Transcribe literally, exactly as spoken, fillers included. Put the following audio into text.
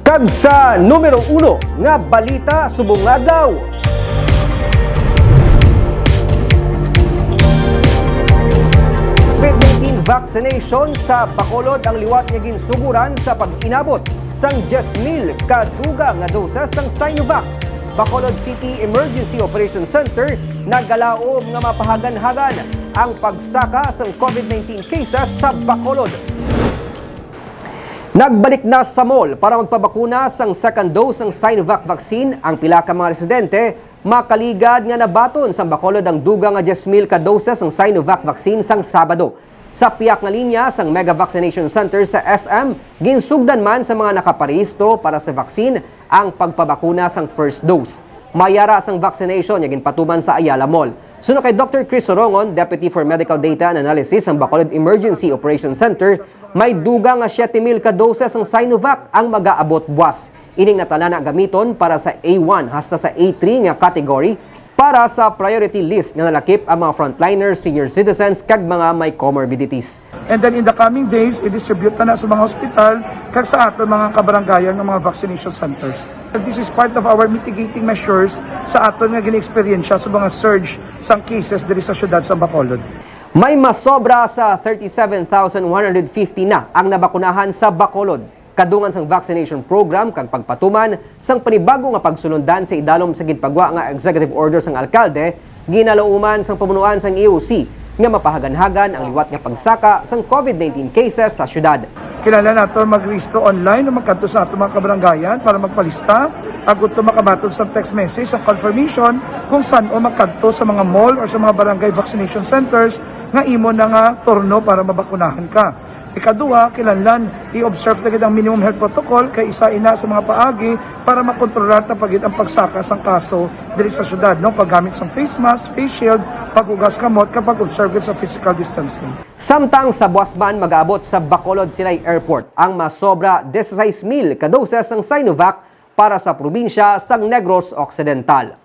Kag sa numero uno nga balita subong adlaw, COVID nineteen vaccination sa Bacolod ang liwat nga ginsuguran sa pag-inabot sang diyes mil ka dugang nga doses sang Sinovac. Bacolod City Emergency Operations Center nagalaom nga mapahaganhagan ang pagsaka sang COVID nineteen cases sa Bacolod. Nagbalik na sa mall para magpabakuna sang second dose sang Sinovac vaccine ang pila ka mga residente, makaligad nga nabaton sang Bacolod ang dugang nga diyes mil ka doses sang Sinovac vaccine sang Sabado. Sa piyak nga linya sang Mega Vaccination Center sa S M, ginsugdan man sa mga nakaparehistro para sa vaccine ang pagpabakuna sang first dose. Mayara sang vaccination nga ginpatuman sa Ayala Mall. Suno kay Doctor Chris Sorongon, Deputy for Medical Data and Analysis sang Bacolod Emergency Operations Center, may dugang nga siyete mil ka doses sang Sinovac ang magaabot buwas. Ining natala na gamiton para sa A one hasta sa A three nga category. Para sa priority list nga nalakip ang mga frontliners, senior citizens, kag mga may comorbidities. And then in the coming days, i-distribute na na sa mga hospital kag sa aton mga kabarangayan nga mga vaccination centers. This is part of our mitigating measures sa aton nga gina-eksperyensya sa mga surge sang cases diri sa siyudad sa Bacolod. May masobra sa thirty-seven thousand one hundred fifty na ang nabakunahan sa Bacolod. Kadungan sang vaccination program kag pagpatuman sang panibago nga pagsulondan sa idalom sa ginpagwa nga executive order sang alkalde, ginalauman sang pamunuan sang E O C nga mapahaganhagan ang liwat nga pagsaka sang COVID nineteen cases sa siyudad. Kinahanglan nato magrehistro online o magkadto sa ato mga kabarangayan para magpalista, agud to makabaton sa text message ang confirmation kung san-o magkadto sa mga mall or sa mga barangay vaccination centers nga imo na nga turno para mabakunahan ka. Ikaduha, kinahanglan i-observe na gid ang minimum health protocol, kay isa ina sa mga paagi para makontrolar ta pa gid ang pagsaka sang kaso diri sa syudad, no? Paggamit sang face mask, face shield, paghugas kamot, kag pag-observe gid sa physical distancing. Samtang sa buwas man, magaabot sa Bacolod Silay Airport ang masobra dieciséis mil ka doses sang Sinovac para sa probinsya sang Negros Occidental.